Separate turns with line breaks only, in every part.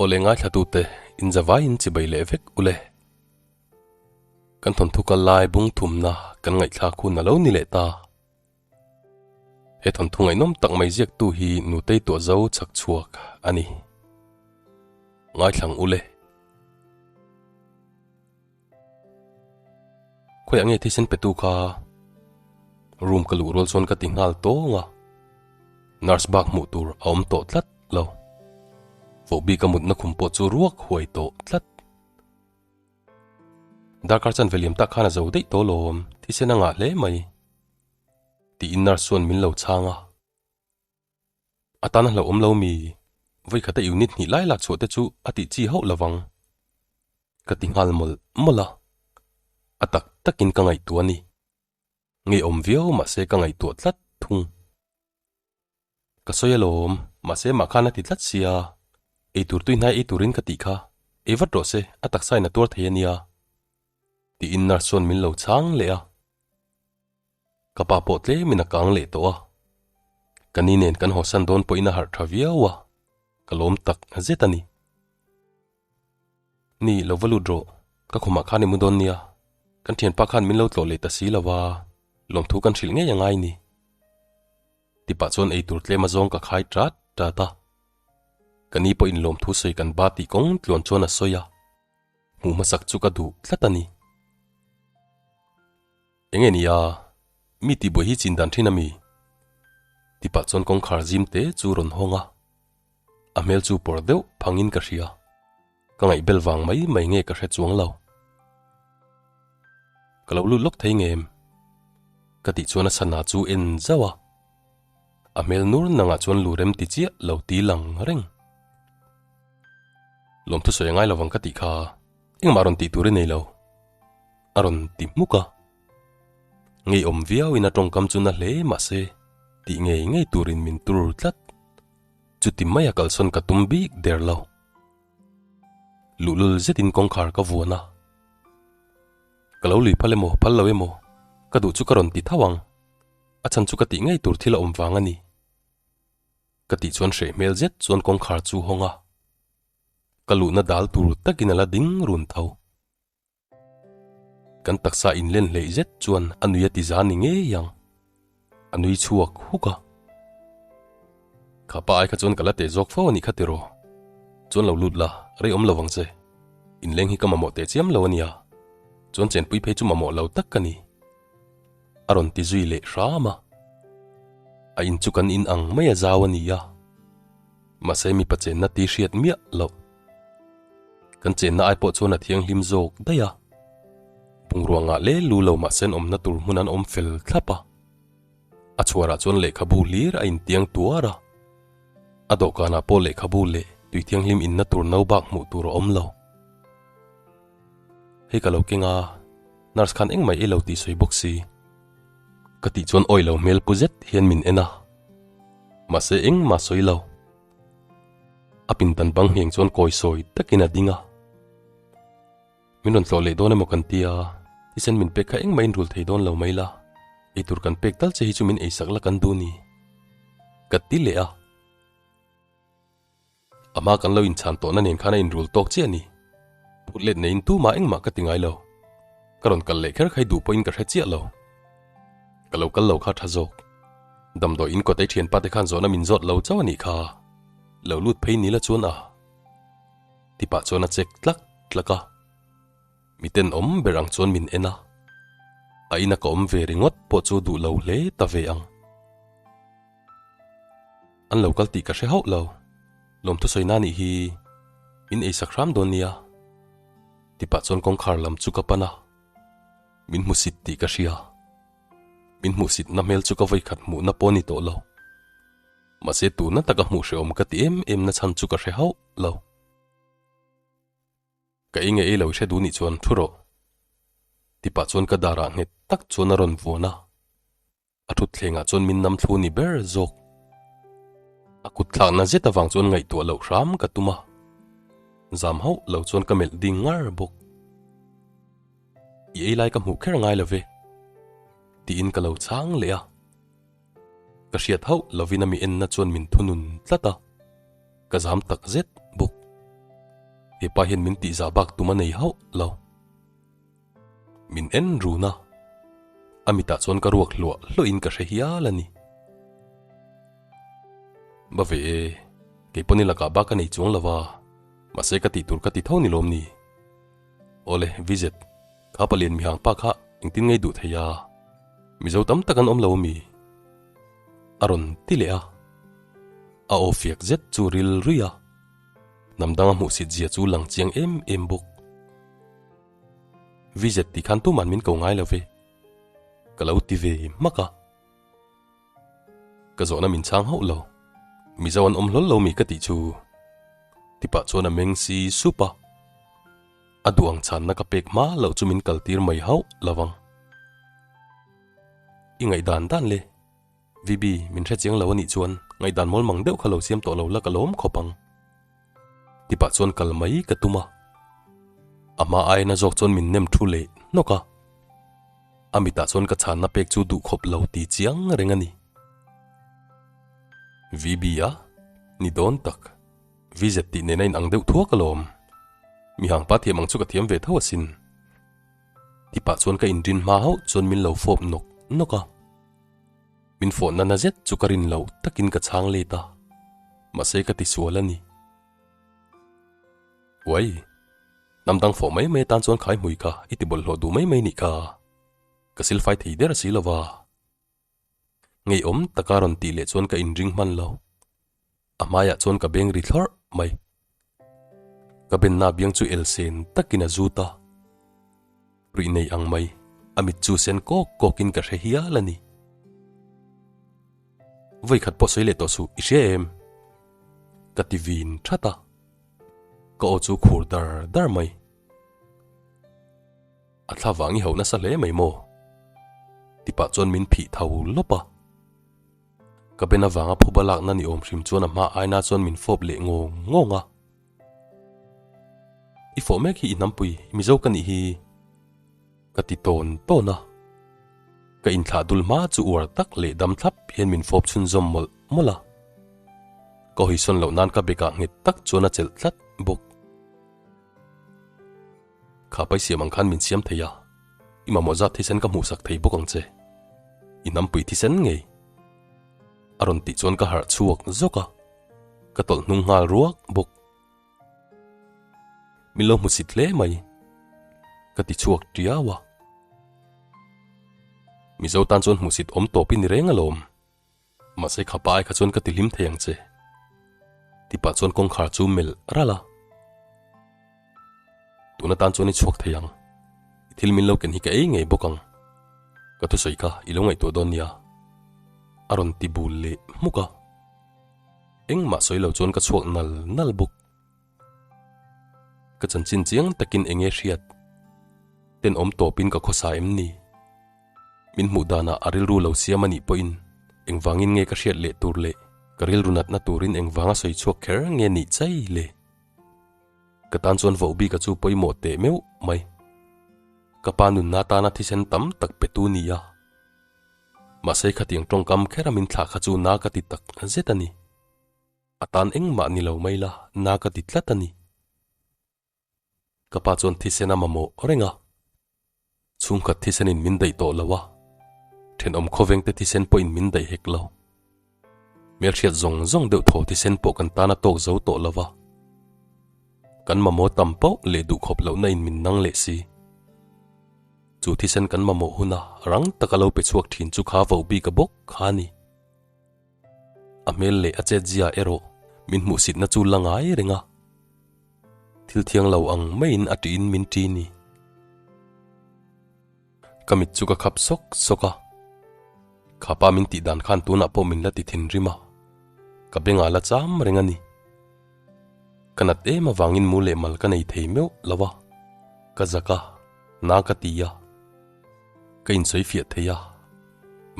Awle ngaithlatute inzavaiin chibai leh vek ule. Kan thawnthu kal lai bung thumna kan ngaihthlak hun a lo ni leh ta. He thawnthu ngaihnawm tak mai ziaktu hi Nutei tuah zo chhak chhuak a ni. Ngaithlang ule. Khawiah nge thisen petu kha? Room ka luh rual chuan ka ti nghal tawng a. Nurse bak hmuh tur a awm tawh tlat lo. Vohbik a mutna khum pawh chu ruak huai tawh tlat. Darkar chan veliam tak khan a zo daih tawh lawm, thisen a ngah hle mai. Tiin nurse chuan min lo chhang a. A tan a hlauhawm lo mi? Vawikhata unit hnih lai lak chhuah te chu a tih chi hauh lovang. Ka ti nghal mawlh mawlh a. A tak takin ka ngaihtuah a ni. Ngeiawm viau mahse ka ngaihtuah tlat thung. Ka sawi alawm, mahse mah khan a ti tlat sia. Ei tur tui hnai ei turin ka tih kha, ei vat rawh se, a taksa in a tuar thei a nia. Tiin nurse chuan min lo chhang leh a. Ka pa pawh tlemin a kang leh tawh a. Ka ni nen kan hawsan dawn pawhin a harh tha viau a, ka lawm tak zet a ni. Ni, lo va lut rawh, ka khumah khan i mu dawn nia. Kan thianpa khan min lo tlawh leh ta si lo va, lawmthu kan hrilh ngei a ngai ni. Tipah chuan eitur tlem azawng ka khai tat tat a. Ka ni pawhin lawmthu sawi kan ba tih kawng tluan chuan a sawi a, hmuh hmasak chu ka duh tlat a ni. Enge nia, mi tihbuai hi chin dan thin a mi? Tipah chuan kawngkhar zim te chu rawn hawng a, a hmel chu pawr deuh phangin ka hria. Ka ngaihbel vang mai mai nge ka hre chuang lo. Ka lo lut lawk thei ngem? Ka tih chuan a sana chu en zauh a, a hmel nur nangah chuan lu rem ti chiah lo ti lang reng. Lawmthu sawi a ngai lovang ka tih kha engmah rawn tih tur i nei lo. A rawn ti hmuk a. Ngeiawm viauin a tawngkam chu na hle mahse tih ngei ngei turin min tur tlat. Chuti maia kalsawn ka tum bik der lo. Luhlul zetin kawngkhar ka vuan a. Ka lo lui phal emaw phal lo emaw ka duh chu ka rawn ti tho ang. A chhan chu ka tih ngei tur thil a awm vang a ni. Ka tih chuan hreh hmel zet chuan kawngkhar chu hawng a. Ka luhna dal tur takin a la ding run tho. Kan taksa inlen hleih zet chuan a nui a ti za ni ngei ang. A nui chhuak huk a. Kha pa ai kha chuan ka la teh zawk fo a nih kha tiraw? Chuan lo lut la, rei awm lo vang che. Inleng hi ka mamawh teh chiam lo a nia. Chuan chenpui phei chu mamawh lo tak ka ni. A rawn ti zui leh hram a. A in chu kan in ang mai a zau a ni a. Mahse mipa chenna ti hriat miah loh. Kan chenna ai pawh chuan a thianghlim zawk daih a. Bungrua ngah le lu lo mahse an awmna tur hmun an awm fel thlap a. A chhuarah chuan lehkhabu hlir a intiang tuar a. A dawhkanah pawh lehkhabu leh tui thianghlim inna tur no bak hmuh tur a awm lo. Hei ka lo keng a, nurse khan engmah ei lo tih sawi bawk si. Ka tih chuan awi lo hmel pu zet hian min en a. Mahse engmah sawi lo. A pindan bang ngheng chuan kawi sawi takin a ding a. Min rawn tlawh leh dawn emaw kan ti a, thisen min pek kha engmah in rul thei dawn lo mai la, eitur kan pek tal che hi chu min eisak la kan duh ni. Ka ti leh a. A hma kan lo inchhan tawhna nen khan a inrul tawk chiah a ni. Phut let neiin tumah engmah ka ti ngai lo. Ka rawn kal leh kher kha i duh pawhin ka hre chiah lo. Ka lo kal lo kha tha zawk. Damdawi in kawt ei thianpa te khan zawhna min zawt lo chauh a nih kha. Lo lut phei ni la chuan a. Tipah chuan a chek tlak tlak a. Miten awm ber ang chuan min en a. A ina ka awm ve ringawt pawh chu duh lo hle ta ve ang. An lo kal tih ka hre hauh lo. Lawmthu sawi na nih hi min eisak hram dawn nia. Tipah chuan kawngkhar lam chu ka pan a. Min hmusit tih ka hria. Min hmuhsitna hmel chu ka vawikhat hmuhna pawh a ni tawh lo. Mahse tuna taka hmuh hrehawm ka ti em em na chhan chu ka hre hauh lo. Ka ei nge ei lo i hre duh nih chuan thu rawh. Tipah chuan ka darah nghet tak chuan a rawn vuan a. A thutthlengah chuan min nam thlu ni ber zawk. A kut thlakna zet avang chuan ngaihtuah loh hram ka tum a. Zam hauh lo chuan ka melh ding ngar bawk. I ei lai ka hmuh kher ngai lo ve, tiin ka lo chhang leh a. Ka hriat hauh lovin a mi enna chuan min thunun tlat a, ka zam tak zet bawk. He pa hian min tihzah bak tum a nei hauh lo. Min en run a, a mitah chuan ka ruak hluah hluahin ka hre hial a ni. Ba ve e, kei pawn i lakah bak ka nei chuang lo va, mahse ka tih tur ka ti tho ni lawm ni? Awle, VZ, kha palian mihang pa kha engtin ngei duh thei a? Mizo tam tak an awm lo ami? A rawn ti leh a, a aw fiak zet chu ril ruih a, hnam danga hmuhsit zia chu lang chiang em em bawk. VZ tih khan tuman min ko ngai lo ve, ka lo ti ve hmak a. Ka zawhna min chhang hauh lo, Mizo an awm hlawl lo mi ka tih chu. Tipah chuan a meng si sup a, a duh ang chhanna ka pek hma loh chu min kal tir mai hauh lo vang. I ngaihdan dan le, VB, min hre chiang lo a nih chuan ngaihdan mawl mang deuh kha lo siam tawh lo la ka lawm khawp ang. Tipah chuan kal mai ka tum a, a hma aina zawk chuan min nem thu leh hnawk a. A mitah chuan ka chhanna pek chu duh khawp lo ti chiang reng a ni. VB a ni dawn tak. VZ tih nena inang deuh thuak alawm. Mi hangpa thiam ang chu ka thiam ve tho asin. Tipah chuan ka inrin hma hauh chuan min lo fawp nawk nawk a. Min fawhna na zet chu ka rin loh takin ka chhang let a. Mahse ka tisual a ni. Uai! Hnam dang fawh mai mai atan chuan khai hmui kha i ti bawlhhlawh duh mai mai nih kha. Ka silfai thei der si lova. Ngeiawm taka rawn tih leh chuan ka inring hman lo. A hmaiah chuan ka beng ri thlawrh mai. Ka benna biang chu elsen takin a zut a. Ruih nei ang mai, a mit chu sen kawk kawkin ka hre hial a ni. Vawikhat pawh sawi leh tawh suh, i hria em? Ka ti vin that a. Ka aw chu khur dar dar mai. A thla vang i hauh nasa hle mai maw? Tipah chuan min phih tho lawp a. Ka ben avanga phuba lakna ni awm hrim chuan a hma aina chuan min fawp leh ngawng ngawng a. I fawh mek hi i hnampui, i Mizo ka nih hi. Ka ti tawn tawn a. Ka inthlah dul hma chu uar tak leh dam thlap hian min fawp chhunzawm mawlh mawlh a. Ka hawisawn loh nan ka bekah nghet tak chuan a chelh tlat bawk. Kha pai siam ang khan min siam thei a, i mamawh zat thisen ka hmuhsak thei bawk ang che. I hnampui thisen ngei. A rawn tih chuan ka harh chhuak zawk a, ka tawlh hnung nghal ruak bawk. Min lo hmusit hle mai, ka ti chhuak tiau a. Mizo tan chuan hmusit awm tawp i ni reng alawm. Mahse kha pa ai kha chuan ka ti hlim thei ang che. Tipah chuan kawngkhar chu melh ralh a. Tuna tan chuan i chhuak thei ang. I thil min lo ken hi ka ei ngei bawk ang. Ka thusawi kha i lo ngaihtuah dawn nia. A rawn ti bul leh hmuk a. Engmah sawi lo chuan ka chhuak nal nal bawk. Ka chanchin chiang takin eng nge hriat? Tenawm tawpin ka khawsa em ni? Min hmuh danah a rilru lo siam a nih pawhin engvangin nge ka hriat leh tur leh ka rilru natna turin engvanga sawi chhuak kher nge nih chai le? Ka tan chuan voh bika chu pawimawh teh meuh mai. Ka pa nunna tana thisen tam tak petu ni a. Mahse khatiang tawngkam khera min thlah kha chu na ka ti tak zet a ni. A tan engmah ni lo mai la, na ka ti tlat a ni. Ka pa chuan thisen a mamawh reng a. Chhungkhat thisenin min daih tawh lo a, thenawm khawvengte thisen pawhin min daih hek lo. Hmelhriat zawng zawng deuh thaw thisen pawh kan tan a tawk zo tawh lo va. Kan mamawh tam pauh leh duhkhawp lohna in min nang leh si. Chu thisen kan mamawh huna rang taka lo pe chhuak thin chu kha voh bik a bawk kha a ni. A hmel leh a chetzia erawh min hmuhsitna chu la ngai reng a. Thil thiang lo ang maiin a ṭiin min ṭi ni. Ka mit chu ka khap sawk sawk a. Kha pa min tih dan khan tunah pawh min la ti thinrim a. Ka bengah la cham reng a ni. Ka nat em avangin mu leh mal ka nei thei meuh lo a. Ka zak a, na ka ti a. Ka insawifiah thei a.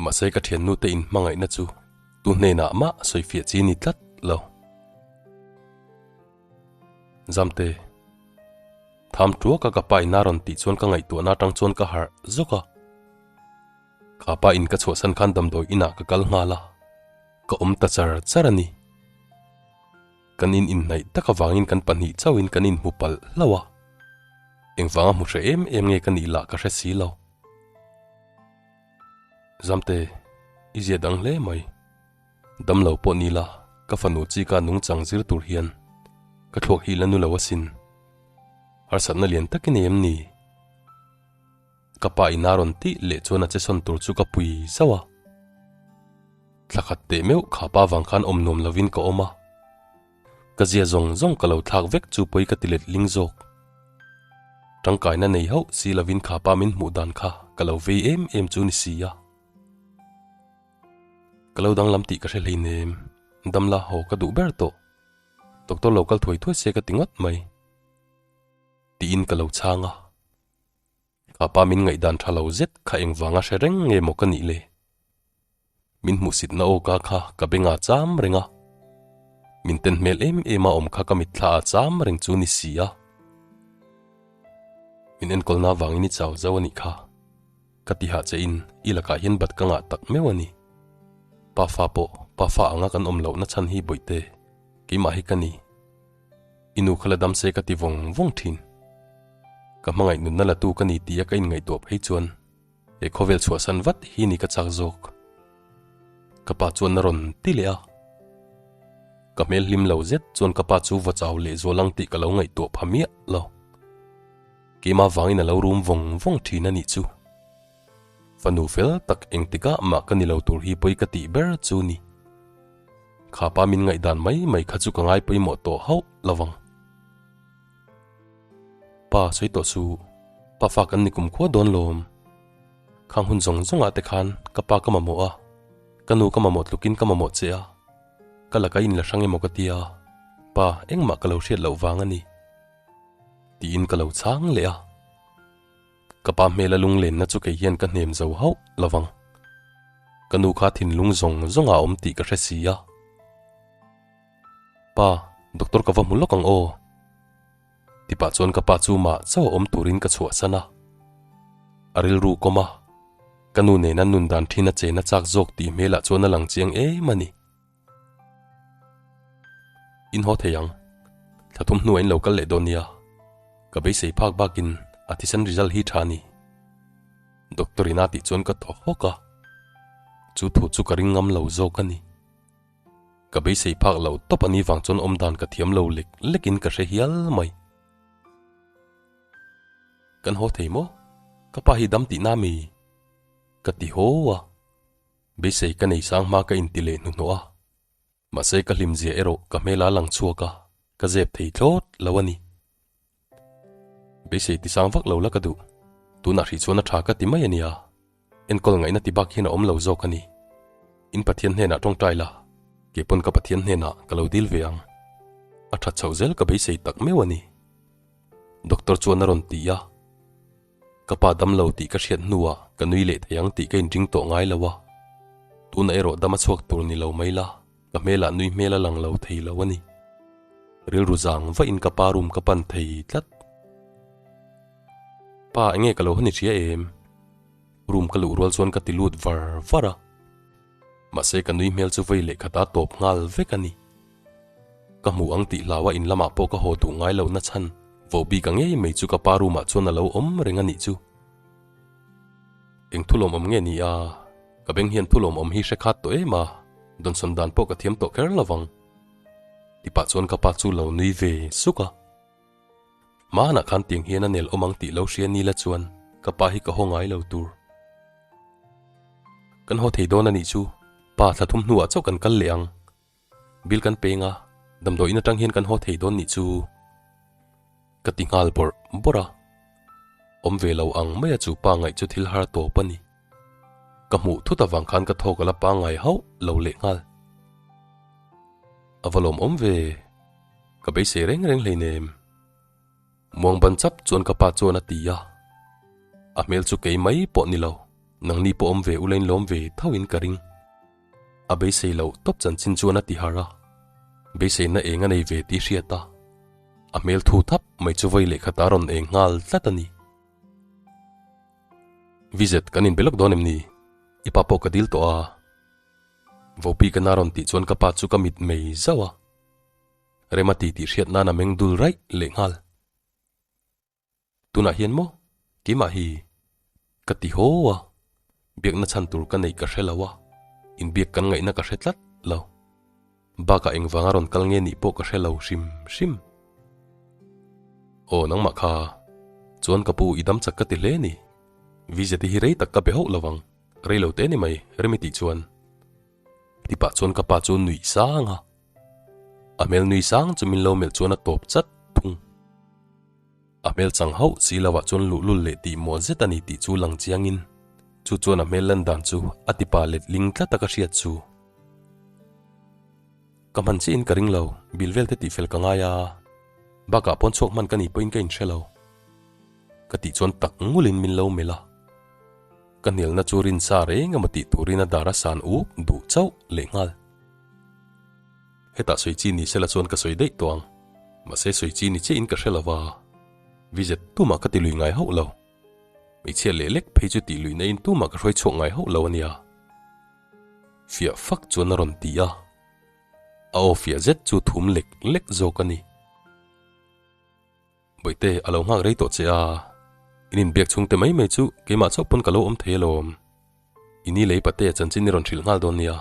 Mahse ka thiannu te inhmangaihna chu tu hnenah mah sawifiah chi ni tlat lo. Zamte. Tham tuaka ka pa in a rawn tih chuan ka ngaihtuahna atang chuan ka harh zawk a. Kha pa in ka chhuahsan khan damdawi inah ka kal nghal a, ka awm ta char char a ni. Kan in inhnaih tak avangin kan pahnih chauhin kan inhmu palh hlauh a. Engvanga hmu hre em em nge ka nih lah ka hre si lo. Zamte, i zia dang hle mai. Damlo pawh ni la, ka fanu chi ka nungchang zir tur hian ka thluak hi la nu lo asin. Harsatna lian tak i nei em ni? Ka pa in a rawn tih leh chuan a che sawn tur chu ka pui zauh a. Thla khat teh meuh kha pa vang khan awm nuam lovin ka awm a. Ka zia zawng zawng ka lo thlak vek chu pawi ka ti let ling zawk. Tangkaina nei hauh si lovin kha pa min hmuh dan kha ka lo vei em em chu ni si a. Ka lo danglam tih ka hre hleinem, damla haw ka duh ber tawh. Doctor lo kal thuai thuai se ka ti ngawt mai. Tiin ka lo chhang a. Ka pa min ngaihdan tha lo zet kha engvanga hre reng nge maw ka nih le? Min hmuhsitna aw ka kha ka bengah cham reng a. Min ten hmel em em a awm kha ka mitthla ah cham reng chu ni si a. Min enkawlna avangin i chau zo a nih kha. Ka ti hah che in i lakah hian bat ka ngah tak meuh a ni. Pa fa pawh pa fa anga kan awm lohna chhan hi bawihte keimah hi ka ni. I nu kha la dam se ka ti vawng vawng thin. Ka hmangaih nunna la tu ka ni tia ka inngaihtuah phei chuan he khawvel chhuahsan vat hi ni ka chak zawk. Ka pa chuan a rawn ti leh a. Ka hmel hlim lo zet chuan ka pa chu va chau leh zual ang tih ka lo ngaihtuah pha miah lo. Keimah vangin a lo rum vawng vawng thin a nih chu. Fanu fel tak engtikah mah ka ni lo tur hi pawi ka tih ber chu ni. Kha pa min ngaihdan mai mai kha chu ka ngai pawimawh tawh hauh lo vang. Pa sawi tawh su, pa fa kan ni kum khua dawn lawm. Khang hun zawng zawngah te khan ka pa ka mamawh a, ka nu ka mamawh tlukin ka mamawh che a, ka laka inla hrang emaw ka tia, pa engmah ka lo hriat loh vang a ni. Tiin ka lo chhang leh a. Ka pa hmela lunglenna chu kei hian ka hnem zo hauh lo vang. Ka nu kha thinlung zawng zawng a awm tih ka hre si a. Pa, doctor ka va hmu lawk ang aw. Tipah chuan ka pa chu mah chauh a awm turin ka chhuahsan a. A rilru kawm a, ka nu nena nun dan thin a chena chak zawk tih hmelah chuan a lang chiang em a ni. In haw thei ang. Thla thum hnuah in lo kal leh dawn nia. Ka beisei phak bakin a thisen result hi tha a ni. Doctor in a tih chuan ka thaw hawk a. Chu thu chu ka ring ngam lo zawk a ni. Ka beisei phak lo tawp a ni vang chuan awm dan ka thiam lo lek lek in ka hre hial mai. Kan haw thei maw? Ka pa hi dam tihna mi? Ka ti haw a. Beisei ka nei sang hma ka inti leh hnuhnawh a, mahse ka hlimzia erawh ka hmel a lang chhuak a, ka zep thei thlawt lo a ni. Beisei ti sang vak lo la ka duh, tunah hrih chuan a tha ka ti mai a nia, enkawl ngaihna ti bak hian a awm lo zawk a ni. In Pathian hnenah tawngtai la, kei pawn ka Pathian hnenah ka lo dil ve ang. A that chhoh zel ka beisei tak meuh a ni. Doctor chuan a rawn ti a. Ka pa dam lo tih ka hriat hnuah ka nui leh thei ang tih ka inring tawh ngai lo a, tunah erawh dam a chhuak tur ni lo mai la, ka hmelah nui hmel a lang lo thei lo a ni. Rilru zang vahin ka pa room ka pan thei tlat. Pa enge ka lo hawn i hria em? Room ka luh rual chuan ka ti lut var var a, mahse ka nui hmel chu vei leh khat a tawp nghal vek a ni. Ka hmu ang tih hlaua in lamah pawh ka haw duh ngai lo na chhan vohbik a ngei mai chu ka pa room ah chuan a lo awm reng a nih chu. Eng thulawm awm nge ni a, ka beng hian thulawm awm hi hre khat tawh em a, dawnsawn dan pawh ka thiam tawh kher lo vang. Tipah chuan ka pa chu lo nui ve suk a. Hmanah khan tiang hian a nel awm ang tih lo hria ni la chuan ka pa hi ka haw ngai lo tur. Kan haw thei dawn a nih chu, pa thla thum hnuah chauh kan kal leh ang. Bill kan peng a, damdawiin atang hian kan haw thei dawn nih chu ka ti nghal bawrh bawrh a. Awm ve lo ang maia chu pa ngaih chu thil har tawp a ni. Ka hmuh thut avang khan ka thawk a la pangngai hauh lo leh nghal. A va lawmawm ve, ka beisei reng reng hleinem. Muang ban chap chuan ka pa chuan a ti a, a hmel chu kei mai pawh ni lo, nangni pawh awm ve ula in lawm ve tho in ka ring. A beisei loh tawp chanchin chuan a ti harh a, beiseina eng a nei ve tih hriat a. A hmel thu thap mai chu vawi lehkhat a rawn eng nghal tlat a ni. Vizet kan inbe lawk dawn em ni? I pa pawh ka dil tawh a. Vopi ka na rawn tih chuan ka pa chu ka mit mei zauh a. Rema ti tih hriat nan a meng dul raih lehnghal. Tunah hian maw? Keimah hi ka ti haw a, biakna chhan tur ka neih ka hre lo a, inbiak kan ngaihna ka hre tlat lo. Bakah engvanga rawn kal nge nih pawh ka hre lo hrim hrim. Aw nangmah kha, chuan ka pu i dam chak ka ti hle ni. Visa te hi rei tak ka be hauh lo vang, rei lo te ni mai, rem i tih chuan. Ti pah chuan ka pa chu nuih sang a. A hmel nui sang chu min lo melh chuan a tawp chat thung. A hmel chang hauh si lovah chuan luhlul leh tih muah zet a ni tih chu lang chiangin chu chuan a hmel lan dan chu a tipa let ling tlat a ka hriat chu. Ka hman chiahin ka ring lo, bil vel te tihfel ka ngai a, bakah pawn chhuak hman ka nih pawhin ka inhre lo. Ka tih chuan tak ngulin min lo melh a. Ka hnialna chu rinsa reng emaw tih turin a dar a san uk duh chauh lehnghal. Hetah sawi chi ni sela chuan ka sawi daih tawh ang. Mahse sawi chi ni chiahin ka hre lo va, Vizet tumah ka ti lui ngai hauh lo. Hmeichhia leh lek phei chu tih luih naiin tumah ka hruai chhuak ngai hauh lo a nia. Fiah fak chuan a rawn ti a. A aw fiah zet chu thum lek lek zawk a ni. Bawihte, a lo nghak rei tawh che a, in inbiak chhungte mai mai chu keimah chauh pawn ka lo awm thei alawm. I ni lei patea chanchin i rawn hrilh nghal dawn nia.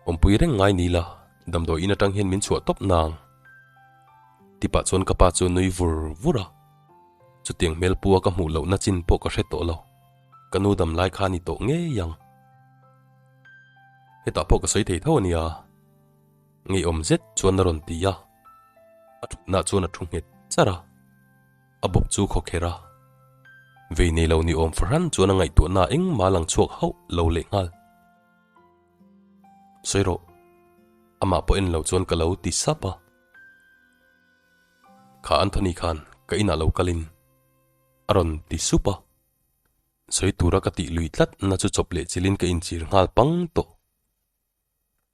Awmpui reng ngai ni la, damdawi in atang hian min chhuah tawp nang. Tipah chuan ka pa chu nui vur vur a. Chutiang hmel pua ka hmuh lohna chin pawh ka hre tawh lo. Ka nu dam lai kha a ni tawh ngei ang. Hetah pawh ka sawi thei tho a nia. Ngeiawm zet chuan a rawn ti a. A thutna chuan a thu nghet char a, a bawp chu khaw kher a. Vei nei lo ni awm fahran chuan a ngaihtuahna engmah lang chhuak hauh lo leh nghal. Sawi rawh, amah pawh en lo chuan ka lo ti sap a. Kha Anthony khan ka inah lo kalin a rawn ti sup a. Sawi tura ka tih lui tlat na chu chawp leh chilhin ka inchhir nghal pang tawh.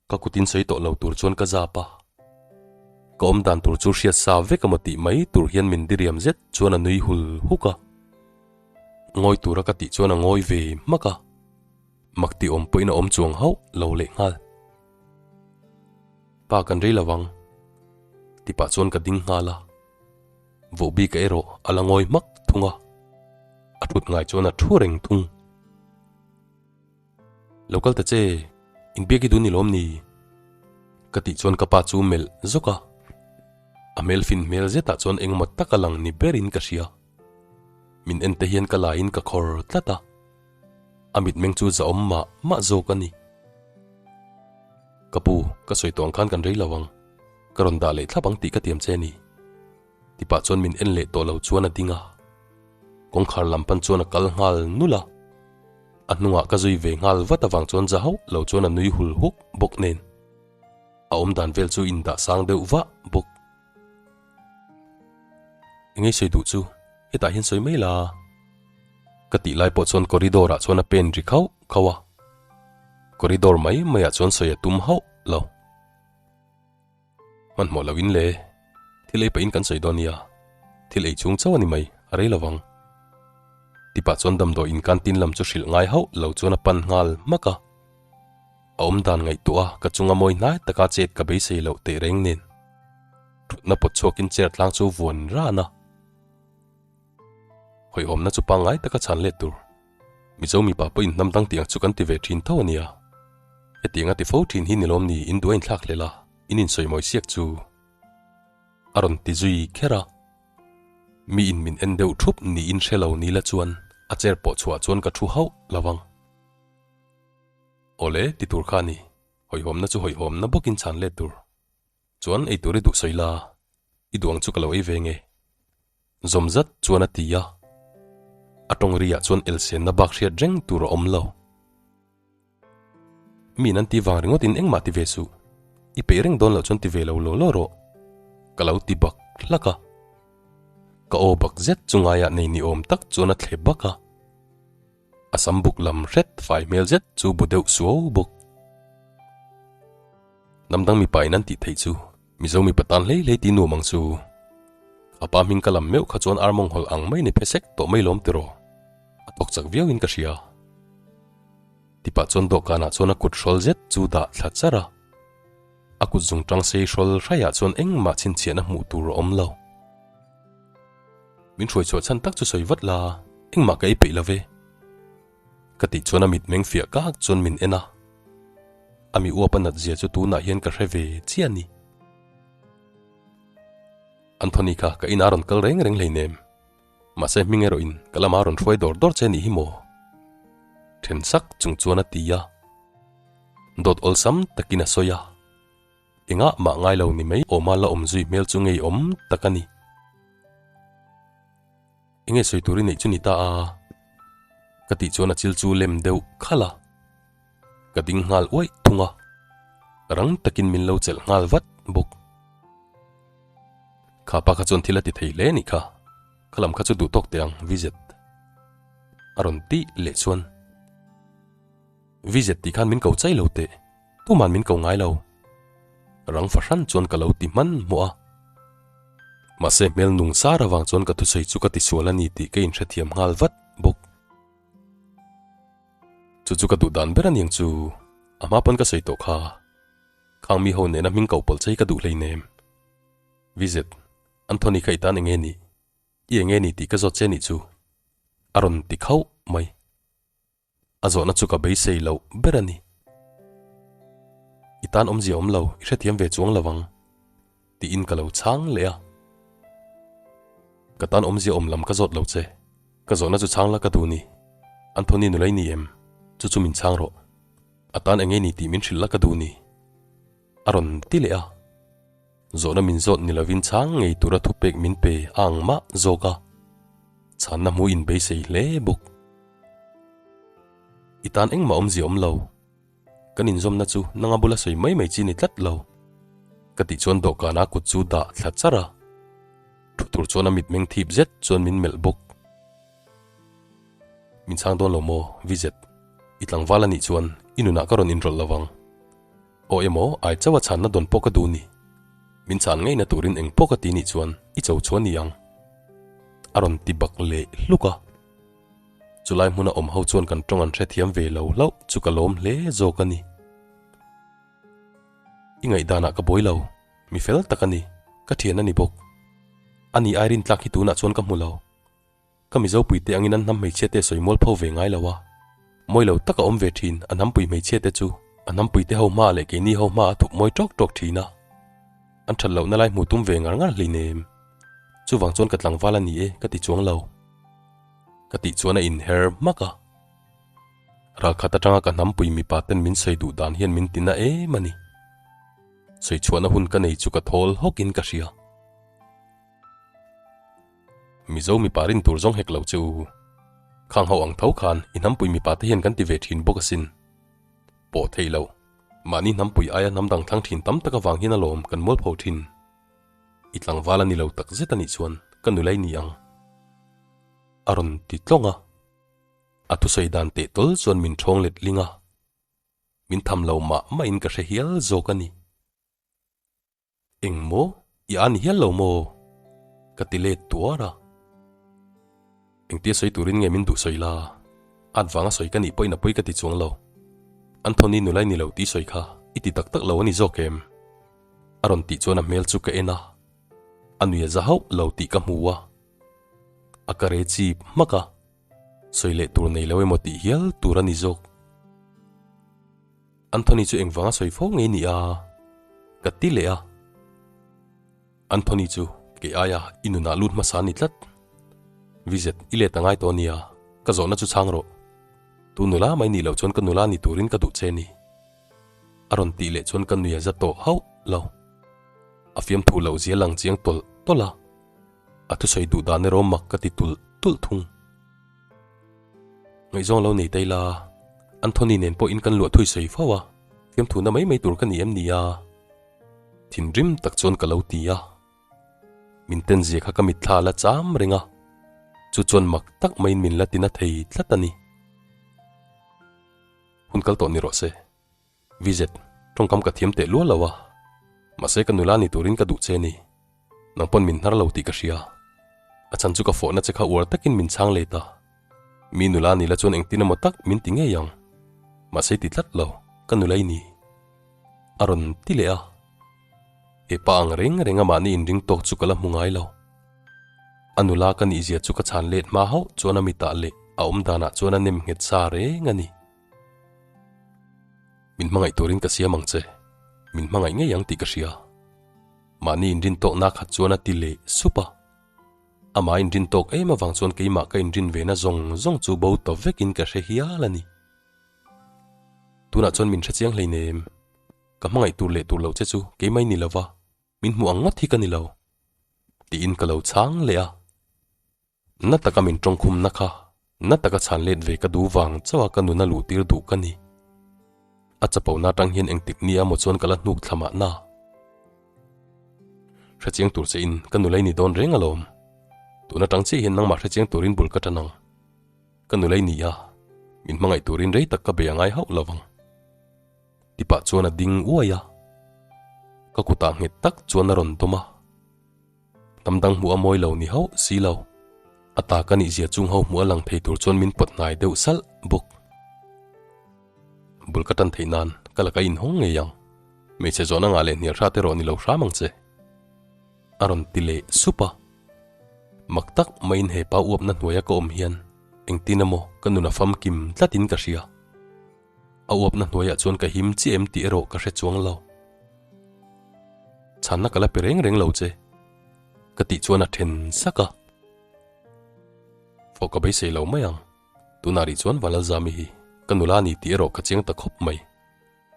Ka kutin sawi tawh lo tur chuan ka zap a, ka awm dan tur chu hriat sa vek emaw tih mai tur hian min diriam zet chuan a nui hul huk a. Ngawi tura ka tih chuan a ngawi ve hmak a, mak tih awm pawhin a awm chuang hauh lo leh nghal. Pa kan rei lo ang, ti pah chuan ka ding nghal a, vohbika erawh a la ngawi hmak thung a, a thut ngai chuan a thu reng thung. Lo kal ta che, inbiak i dun ni lawm ni? Ka tih chuan ka pa chu melh zawk a, a hmel fin hmel zetah chuan engemaw tak a lang ni berin ka hria. Min en te hian ka laiin ka khawr tlat a, a mitmeng chu zahawm mah mah zawk a ni. Ka pu, ka sawi tawh ang khan kan rei lo ang, ka rawn dah leh thlap ang tih ka tiam che a ni. Tipah chuan min en leh tawh lo chuan a ding a, kawngkhar lam pan chuan a kal nghal nulh a. A hnungah ka zui ve nghal vat avang chuan za hauh lo chuan a nui hul huk bawk nen a awm dan vel chu indah sang deuh vah bawk. Engei sawi duh chu hetah hian sawi mai la ka tih lai pawh chuan corridor ah chuan a pen ri khauh khauh a, corridor mai mai ah chuan sawi a tum hauh lo. Hmanhmawh lo in le, thil ei pahin kan sawi dawn nia, thil ei chhung chauh a ni mai, a rei lovang. Tipah chuan damdawi in canteen lam chu hrilh ngai hauh lo chuan a pan nghal hmak a. A awm dan ngaihtuah a ka chunga mawi hnai taka chet ka beisei loh teh reng nen. Thutna pawt chhuakin chair tlang chu vuan ran a. Hawihhawmna chu pangngai taka chhan let tur. Mizo mipa pawhin hnam dang tiang chu kan ti ve thin tho a nia. Hetiang a ti fo thin hi ni lawm ni in duh a inthlak hlel a, in insawimawi siak chu a rawn ti zui kher a. Mi in min en deuh thup niin hre lo ni la chuan a chair pawh chhuah chuan ka thu hauh lo vang. Awle ti tur kha a ni, hawihhawmna chu hawihhawmna bawkin chhan let tur. Chuan ei tur i duh sawi la, i duh ang chu ka lo ei ve nge. Zawm zat chuan a ti a, a tawng riah chuan elsenna bak hriat reng tur a awm lo. Miin an ti vang ringawt in engmah ti ve suh, i peih reng dawn loh chuan ti ve lo law law rawh, ka lo ti bak hlak a. Ka aw bak zet chu ngaiah nei ni awm tak chuan a thle bak a. A sam buk lam hret fai hmel zet chu bu deuh suau bawk. Hnam dang mipa in an tih theih chu Mizo mipa tan hlei hlei ti nuam ang chu. A pa hming ka lam meuh kha chuan ar mawng hawlh ang mai ni phe sek tawh mai lawm tiraw? A tawk chak viauin ka hria. Tipah chuan dawhkanah chuan a kut hrawl zet chu dah thla char a. A kut zung tang sei hrawl hraiah chuan engmah chhinchhiahna hmuh tur a awm lo. Min hruai chhuah chhan tak chu sawi vat la, engmah ka ei peih lo ve. Ka tih chuan a mitmeng fiah kak chuan min en a. A mi uap a nat zia chu tunah hian ka hre ve chiah a ni. Anthony kha ka inah a rawn kal reng reng hleinem. Mahse hming erawh in ka lama rawn hruai dawr dawr che nih hi maw? Then sak chung chuan a ti a. Dawt awlsam takin a sawi a. Engah mah ngai lo ni mai awma la awm zui hmel chu ngeiawm tak a ni. Enge sawi tur i neih chu ni ta a? Ka tih chuan a chil chu lem deuh khalh a. Ka ding nghal uaih thung a, rang takin min lo chelh nghal vat bawk. Kha pa kha chuan thil a ti thei hle nih kha, kha lam kha chu duh tawk teh ang Vizet. A rawn tih leh chuan, Vizet tih khan min ko chai lo teh, tuman min ko ngai lo. Rang fahran chuan ka lo ti hman hmawh a. Mahse hmel nung sar avang chuan ka thusawi chu ka tisual a ni tih ka inhrethiam nghal vat bawk. Chu chu ka duh dan ber a niang chu, a hma pawn ka sawi tawh kha. Khang mi ho nena hming koh pawlh che hi ka duh hleinem. Vizet, Anthony kha i tan enge nih? I enge nih tih ka zawt che nih chu? A rawn ti khauh mai. A zawhna chu ka beisei loh ber a ni. I tan awmzia awm lo, i hrethiam ve chuang lo ang. Tiin ka lo chhang leh a. Ka tan awmzia awm lam ka zawt lo che. Ka zawhna chu chhang la ka duh ni. Anthony nula i ni em? Chu chu min chhang rawh. A tan eng nge ni tih min hrilh la ka duh ni. A rawn ti leh a. Zawhna min zawt ni lovin chhang ngei tura thupek min pe a ang mah zawk a. Chhanna hmu in beisei hle bawk. I tan engmah awmzia awm lo. Kan inzawmna chu nanga bula sawi mai mai chi ni tlat lo. Ka tih chuan dawhkana kut chu dah thla char a. Thu tur chuan a mitmeng thip zet chuan min melh bawk. Min chhang dawn lo maw, Vizet? I tlangval a nih chuan i nunah ka rawn inrawlh lo vang. Aw emaw, ai chauha chhanna dawn pawh ka duh ni. Min chhan ngeina turin eng pawh ka ti nih chuan i cho chu a ni ang. A rawn ti bak leh hluk a. Chulai hmuna awm ho chuan kan tawng an hrethiam ve lo hlauh chu ka lawm hle zawk a ni. I ngaihdanah ka buai lo, mi fel tak a ni, ka thian a ni bawk. Ani Irene tlak hi tunah chuan ka hmu lo. Ka Mizopui te angin an hnam hmeichhia te sawi mual pho ve ngai lo a. Mawi lo taka awm ve thin a hnampui hmeichhia te chu a hnampui te ho hmaah leh keini ho hmaah a thup mawi tawk tawk thin a. An that lohna lai hmu tum ve ngar ngar hleinem. Chuvang chuan ka tlangval a ni e ka ti chuang lo. Ka tih chuan a inher hmak a. Ralkhat atanga ka hnampui mipa ten min sawi duh dan hian min tina em a ni. Sawi chhuahna hun ka nei chu ka thawl hawkin ka hria. Mizo mipa rin tur zawng hek lo che u. Khang ho ang tho khan i hnampui mipa te hian kan ti ve thin bawk asin. Pawh theih loh. Mahni hnampui aia hnam dang thlang thin tam tak avang hian alawm kan mualpho thin. I tlangval a ni lo tak zet a nih chuan ka nula i ni ang. A rawn ti tlawng a. A thusawi dan teh tawl chuan min thawng let ling a. Min tham lo mah mahin ka hre hial zawk a ni. Eng maw? I a ni hial lo maw? Ka ti let tuar a. Engtia sawi turin nge min duh sawi la? At vanga sawi ka nih pawhin a pawi ka ti chuang lo. Anthony nula i ni lo tih sawi kha i ti tak tak lo a ni zawk em? A rawn tih chuan a hmel chu ka en a. A nui a za hauh lo tih ka hmu a. A ka re chip hmak a, sawi leh tur nei lo emaw tih hial tur a ni zawk. Anthony chu engvanga sawi fo ngei ni a? Ka ti leh a. Anthony chu kei aia i nunah lut hmasa a ni tlat. Vizet, i let a ngai tawh a nia, ka zawhna chu chhang rawh. Tu nula mai nih loh chuan ka nula ni turin ka duh che ni. A rawn tih leh chuan ka nui a za tawh hauh lo. A fiamthu loh zia lang chiang tawlh tawlh a. A thusawi duh dan erawh mak ka ti tulh tulh thung. Ngaihzawng lo nei ta ila, Anthony nen pawh in kan luah thui sawi fo a, fiamthuhna mai mai tur ka ni em ni a? Thinrim tak chuan ka lo ti a. Min ten zia kha ka mitthla a la cham reng a, chu chuan mak tak maiin min la tina thei tlat a ni. Hun kal tawh ni rawh se. Vizet, tawngkam ka thiam teh lual lo a, mahse ka nula ni turin ka duh che ni. Nang pawn min hnar lo tih ka hria. A chhan chu ka fawhna che kha uar takin min chhang let a. Mi nula ni la chuan engtin emaw tak min ti ngei ang. Mahse ti tlat lo, ka nula i ni. A rawn ti leh a. He pa ang reng reng a mahni inring tawk chu ka la hmu ngai lo. A nula ka nihzia chu ka chhan let hma hauh chuan a mitah leh a awm danah chuan a nem nghet sa reng a ni. Min hmangaih turin ka siam ang che, min hmangaih ngei ang tih ka hria. Mahni inrin tawkna khat chuan a ti leh sup a. Amah inrin tawk em avang chuan keimah ka inrin vena zawng zawng chu bo ta vekin ka hre hial a ni. Tunah chuan min hrechiang hleinem, ka hmangaih tur leh tur loh che chu keimah i ni lova, min hmuh ang ngawt hi ka ni lo, tiin ka lo chhang leh a. Na taka min tawngkhumna kha na taka chhan let ve ka duh vang chauha ka nuna luh tir duh ka ni. A chapona atang hian engtik nia maw chuan ka la hnuk thla mahna. Hrechiang tur che in ka nula i ni dawn reng alawm. Tun atang chiah hian nangmah hrechiang turin bul ka tan ang. Ka nula i ni a, min hmangaih turin rei tak ka bei a ngai hauh lo vang. Ti pah chuan a ding uai a. Ka kutah nghet tak chuan a rawn dawm a. Hnam dang hmuh a mawi lo ni hauh si lo. A ta ka nihzia chung ho hmuh a lang thei tur chuan min pawt hnai deuh salh bawk. Bul ka tan theih nan ka laka inhawng ngei ang. Hmeichhe zawhna ngah leh hnial hrat erawh ni lo hram ang che. A rawn ti leh sup a. Mak tak maiin he pa uapna hnuaia ka awm hian engtin emaw ka nun a famkim tlatin ka hria. A uapna hnuaiah chuan ka him chiah em tih erawh ka hre chuang lo. Chhanna ka la pe reng reng lo che, ka tih chuan a then sak a. Fawh ka beisei lo mai ang, tunah rih chuan Vanlalzami hi ka nula a ni tih erawh ka chiang ta khawp mai.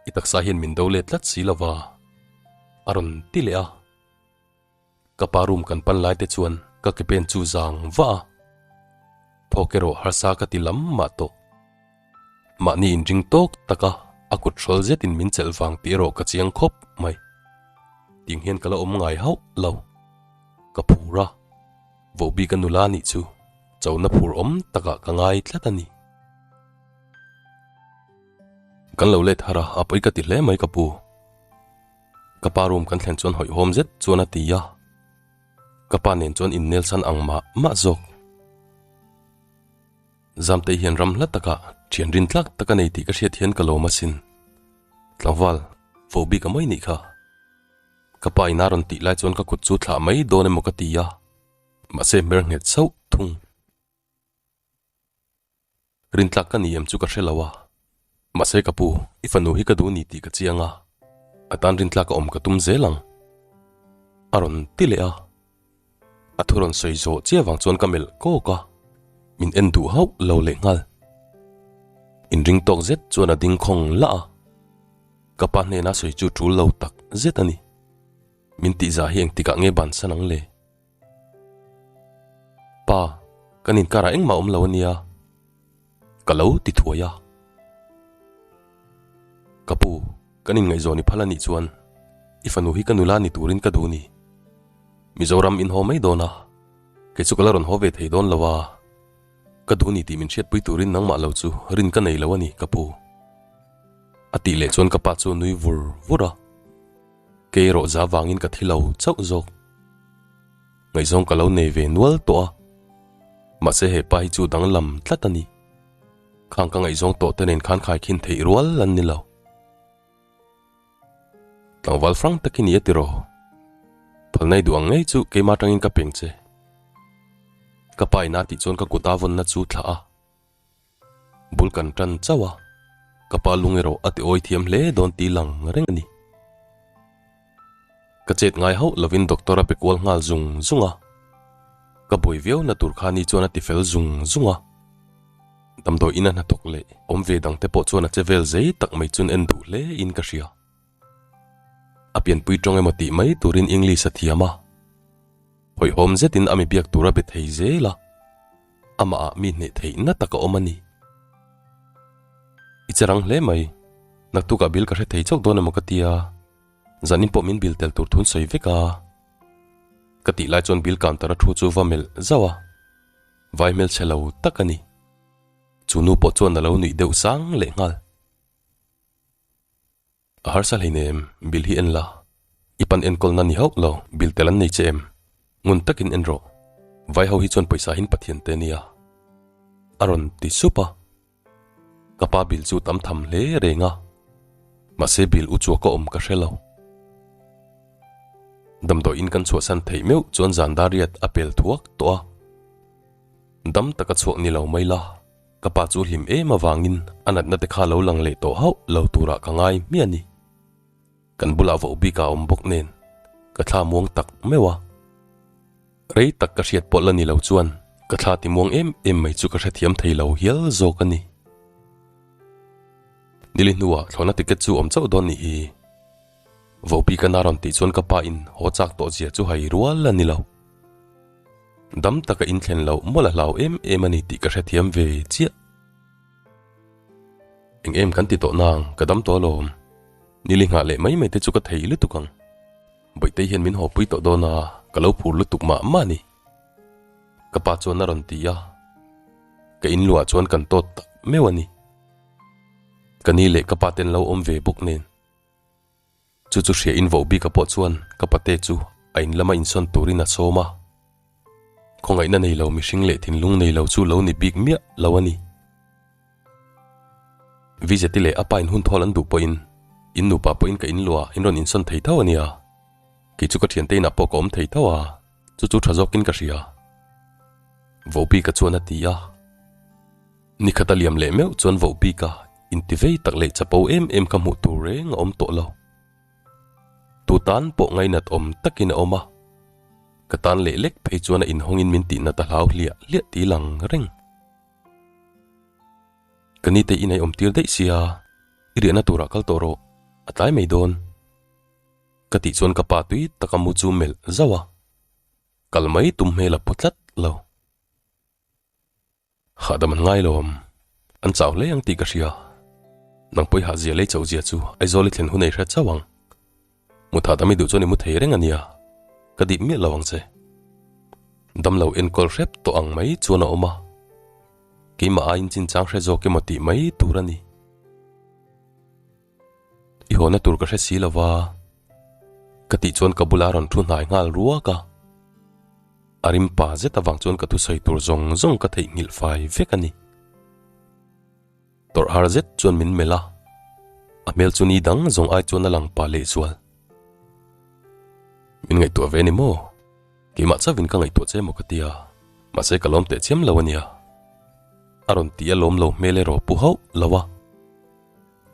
I taksa hian min do let tlat si lova, a rawn ti leh a. Ka pa room kan pan lai te chuan ka ke pen chu zang vah a, thawk erawh harsa ka ti lam mah tawh. Mahni inring tawk taka a kut hrawl zetin min chelh vang tih erawh ka chiang khawp mai. Ting hian ka la awm ngai hauh lo. Ka phur a, vohbik a nula nih chu chona phur awm takah ka ngai tlat a ni. Kan lo let har a, a pawi ka ti hle mai ka pu. Ka pa room kan thlen chuan hawihhawm zet chuan a ti a, ka pa nen chuan innel san ang mah mah zawk. Zamtei hian ram hla takah thian rin tlak tak a nei tih ka hriat hian ka lawm asin. Tlangval, fo bik a mawi nih kha. Ka pa in a rawn tih lai chuan ka kut chu thlah mai dawn emaw ka ti a, mahse hmer nghet sauh thung. Rintlak ka ni em chu ka hre lo a, mahse ka pu, i fanu hi ka duh ni tih ka chiang a, a tan rintlak a awm ka tum zel ang. A rawn ti leh a, a thu rawn sawi zawh chiah vang chuan ka melh kawk a, min en duh hauh lo leh nghal. Inring tawk zet chuan a ding khawng lah a, ka pa hnena sawi chu tul lo tak zet a ni. Min tihzah hi engtikah nge bansan ang le? Pa, kan inkarah engmah awm lo a nia, ka lo ti thuai a. Ka pu, kan inngaihzawn i phal a nih chuan i fanu hi ka nula ni turin ka duh ni. Mizoram in haw mai dawn a, kei chu ka la rawn haw ve thei dawn lo a. Ka duh ni tih min hriatpui turin nangmah lo chu rin ka nei lo a ni, ka pu. A tih leh chuan ka pa chu a nui vur vur a. Kei erawh za vangin ka thi lo chauh zawk. Ngaihzawng ka lo nei ve nual tawh a, mahse he pa hi chu danglam tlat a ni. Khang ka ngaihzawng tawh te nen khan khaikhin theih rual an ni lo. Tlangval frank tak i ni a tiraw? Phalnai duh ang ngei chu keimah atangin ka peng che. Ka pa ina tih chuan ka kut a vawnna chu thlah a. Bul kan tan chauh a, ka pa lung erawh a ti awi thiam hle dawn tih lang reng a ni. Ka chet ngai hauh lovin doctor a pe kual nghal zung zung a, ka buai viau na tur kha ni chuan a ti fel zung zung a. Damdawi ina hnathawk leh awm ve dang te pawh chuan a che vel zei tak mai chun en duh hle in ka hria. A pianpui tawng emaw tih mai turin English a thiam a, hawihhawm zetin a mi biak tur a be thei zel a. Amah ah mi hneh theih na tak a awm a ni. I che rang hle mai. Naktukah bill ka hre thei chauh dawn emaw ka tia. Zanin pawh min bill tel tur thun sawi vek a. Ka tih lai chuan bill counter a thu chu va melh zauh a. Vai hmelchhe lo tak a ni. Chu nu pawh chuan a lo nuih deuh sang leh nghal. A harsa hleinem, bill hi en la. I pan enkawlna ni hauh lo, bill tel an nei che em? Ngun takin en rawh, vai ho hi chuan pawisa hin Pathian te nia. A rawn ti sup a. Ka pa bill chu tam tham hle reng a, mahse bill u chua ka awm ka hre lo. Damdawiin kan chhuahsan theih meuh chuan zan dar riat a pel thuak tawh a. Dam taka chhuak ni lo mai la, ka pa chu hlim em avangin a natna te kha lo lang leh tawh hauh lo turah ka ngai hmiah a ni. Kan bulah voh bik a awm bawk nen ka thla muang tak meuh a. Rei tak ka hriat pawh la ni lo chuan ka thla ti muang em em mai chu ka hrethiam thei lo hial zawk a ni. Nili hnuah thlawhna ticket chu awm chauh dawn nih hi. Vohpi ka na rawn tih chuan ka pa in haw chak tawh zia chu hai rual a ni lo. Dam taka inthlen loh mawlh a hlau em em a ni tih ka hrethiam ve chiah. Eng em kan ti tawh nang, ka dam tawh alawm. Nili nghah leh mai mai te chu ka thei lutuk ang. Bawihtei hian min hawpui tawh dawn a, ka lo phur lutuk mah mah a ni. Ka pa chuan a rawn ti a, ka in luah chuan kan tawt tak meuh a ni. Ka ni leh ka pa ten lo awm ve bawk nen. Chu chu hria in voh bika pawh chuan ka pate chu a in lama insawn turin a sawm a. Khawngaihna nei lo mihring leh thinlung nei lo chu lo ni bik miah lo a ni. Vizeti leh a pa in hun thawl an duh pawhin in nupa pawhin ka in luah in rawn insawn thei tho a nia. Kei chu ka thiante inah pawh ka awm thei tho a, chu chu tha zawkin ka hria. Vohbika chuan a ti a. Nikhat a liam leh meuh chuan Vohbika intivei tak leh chapo em em kha hmuh tur reng a awm tawh lo. Tu tan pawh ngainat awm takin a awm a, ka tan leh lek phei chuan a inhawngin min tihnat a hlau hliah hliah ti lang reng. Ka nite i nei awm tir daih sia, i riahna turah kal tawh rawh, a tlai mai dawn. Ka tih chuan ka pa tui taka mu chu melh zauh a, kal mai tum hmel a pu tlat lo. Hahdam an ngai lo awm. An chau hle ang tih ka hria. Nang pawi hah zia lei chauh zia chu Aizawl i thlen hun ei hre chauh ang. Mut hahdam i duh chuan i mu thei reng a nia. Ka dip miah lo ang che. Damlo enkawl hrep tawh ang mai chuan a awm a. Keimah aiin chinchang hre zawk emaw tih mai tur a ni. I hawna tur ka hre si lo va, ka tih chuan ka bula rawn thu hnai nghal ruak a. A rim pa zet avang chuan ka thusawi tur zawng zawng ka theihnghilh fai vek a ni. Tawrh har zet chuan min melh a, a hmel chu ni dang zawng ai chuan a lang pa lehzual. Min ngaihtuah ve ni maw? Keimah chauhin ka ngaihtuah che emaw ka ti a, mahse ka lawm teh chiam lo a nia. A rawn ti a lawm lo hmel erawh pu hauh lo a.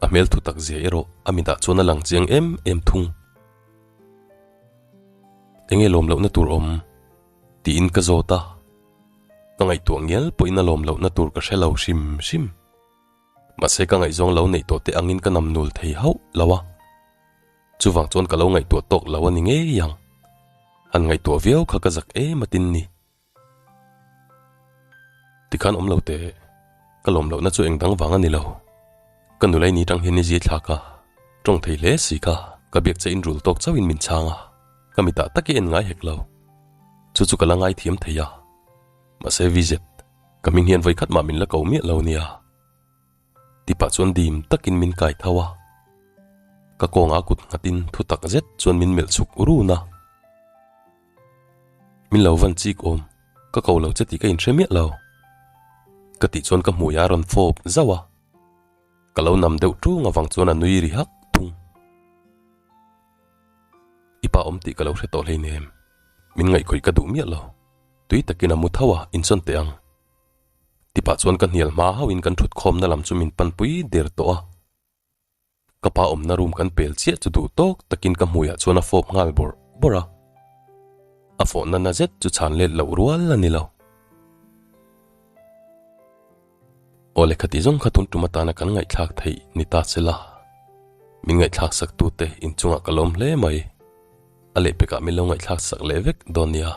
A hmel thu tak zia erawh a mitah chuan a lang chiang em em thung. Enge lawm lohna tur awm? tiin ka zawt a, ka ngaihtuah ngial pawhin a lawm lohna tur ka hre lo hrim hrim. Mahse ka ngaihzawng lo neih tawh te angin ka nam nul thei hauh lo a, chuvang chuan ka lo ngaihtuah tawk lo a ni ngei ang. Han ngaihtuah viau kha ka zak em atin ni. Tikhan awm lo teh, ka lawm lohna chu eng dang vang a ni lo. Ka nulai ni tang hian ni zia thlak a, tawng thei hle si kha, ka biak che in rul tawk chauhin min chhang a, ka mitah tak i en ngai hek lo. Chu chu ka la ngai thiam thei a, mahse VZ, ka hming hian vawikhat mah min la ko miah lo nia. Ti pah chuan dim takin min kai tho a, ka kawnga kut nghatin thu tak zet chuan min melh chhuk run a. Min lo van chik awm, ka ko lo che tih ka inhre miah lo. Ka tih chuan ka hmui a rawn fawp zauh a, ka lo nam deuh ṭung avang chuan a nui ri hak thung. I pa awm tih ka lo hre tawh hleinem, min ngaihkhawih ka duh miah lo, tui takin a mu tho a, insawn teh ang. Ti pah chuan ka hnial hma hauhin kan ṭhut khawmna lam chu min panpui der tawh a. Ka pa awmna room kan pel chiah chu duh tawk takin ka hmuiah chuan a fawp nghal bawrh bawrh a. A fawhna na zet chu chhan let loh rual a ni lo. Aw lehkha tih zawng kha tun tum atana kan ngaihthlak theih ni ta se la. Min ngaihthlak sak tute inchungah ka lawm hle mai. A lehpekah min lo ngaihthlak sak leh vek dawn nia.